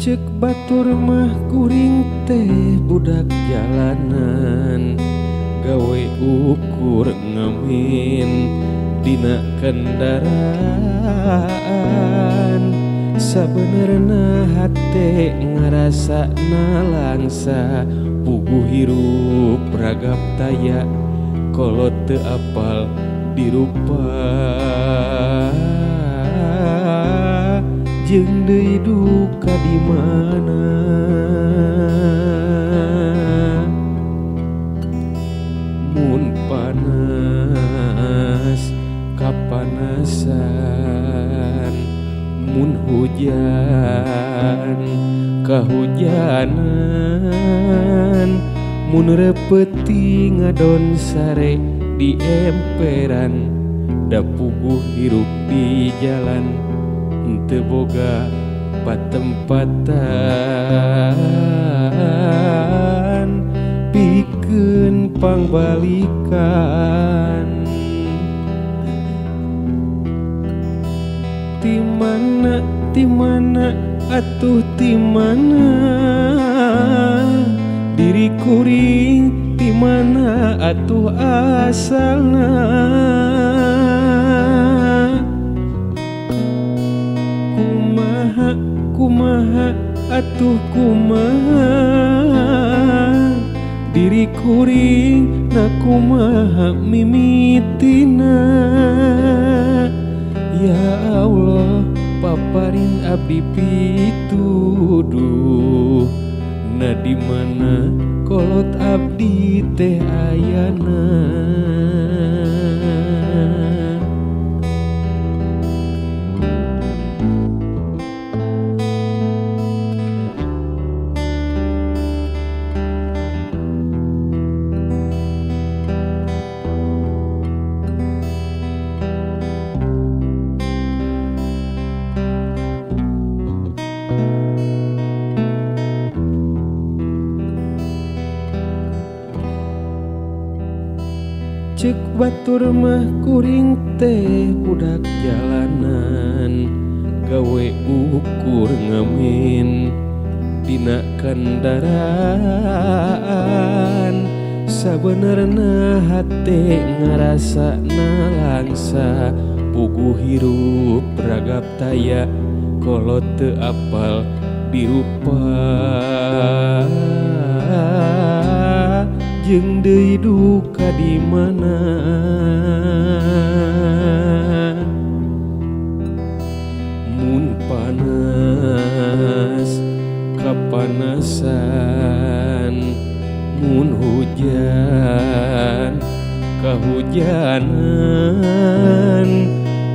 Cek batur mah kuring teh budak jalanan, gawe ukur ngamin dina kendaraan. Sabenerna hate ngarasa nalangsa, puguh hirup ragap taya kolot teu apal dirupa. Jeung deui duka di mana, mun panas kapanasan, mun hujan kahujanan, mun repeti ngadon sare di emperan, da puguh hirup di jalan teu boga patempatan. Pikeun pangbalikan ti mana, ti mana atuh ti mana diri kuring, ti mana atuh asalna. Kumaha kumaha atuh kumaha diri kuring, na kumaha mimitina. Ya Allah paparin abdi pituduh, na di mana kolot abdi teh ayana. Cek batur mah kuring teh budak jalanan, gawe ukur ngamin dina kendaraan. Sabenerna hate ngarasa nalangsa, puguh hirup ragap taya kolot teu apal dirupa. Jeung deui duka di mana, mun panas kapanasan, mun hujan kahujanan,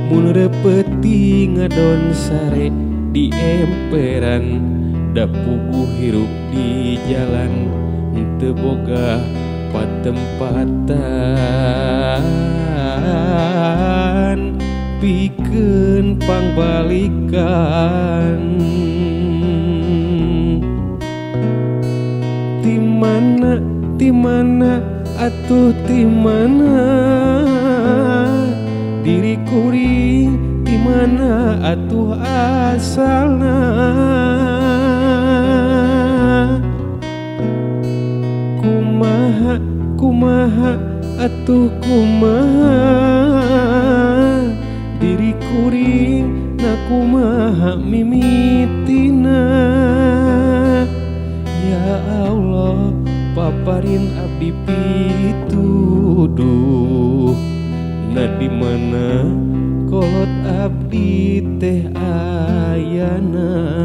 mun repeti ngadon sare di emperan, da puguh hirup di jalan teu boga patempatan. Pikeun pangbalikan ti mana, ti mana atuh ti mana diri kuring, ti mana atuh asalna. Kumaha kumaha atuh kumaha diri kuring, na kumaha mimitina. Ya Allah paparin abdi pituduh, na di mana kolot abdi teh ayana.